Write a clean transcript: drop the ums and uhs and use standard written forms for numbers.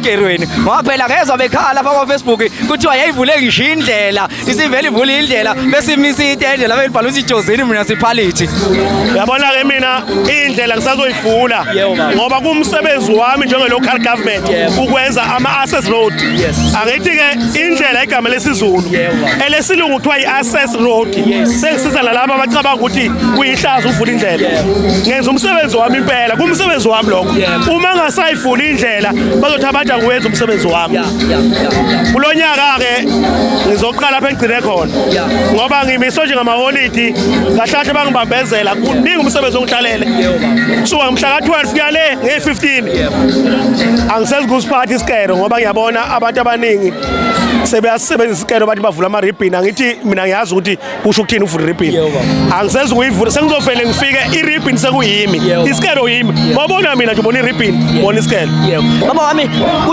Esikerweni ngoba phela ngezwa bekhala lapha kwa Facebook kuthiwa yayivule ngisho indlela, isivele ivule indlela bese imisa itende lapha elibhalwe ukuthi Jozini Municipality. Yabona ke mina indlela ngisazoyivula ngoba kumsebenzi wami njenge local government ukwenza ama access road. Angithi ke indlela igama lesizulu elesilungu kuthiwa i-access road. Sengisiza nalabo abacabanga ukuthi kuyihlazo uvula indlela. Ngenza umsebenzi wami impela, kumsebenzi wami lokho. Uma ngasayivula indlela bazothi abantu angiwenzi umsebenzi wami. Kulo nyaka-ke ngizoqala lapho engigcine khona ngoba ngimiswe nje ngamaholidi kahle kahle bangibambezela kuningi umsebenzi ongihlalele kusuka ngomhla ka-12 kuya le nge-15 angisezi kusiphatha isikero ngoba ngiyabona abantu abaningi sebeyasebenzisa isikero bathi bavula amaribhini. Angithi mina ngiyazi ukuthi kusho ukuthini uvula iribhini, angisezi kuyivula, sengizovele ngifike iribhini sekuyimi, isikero yimi. Wabona mina nje ubona iribhini, ubona isikero. Baba wami,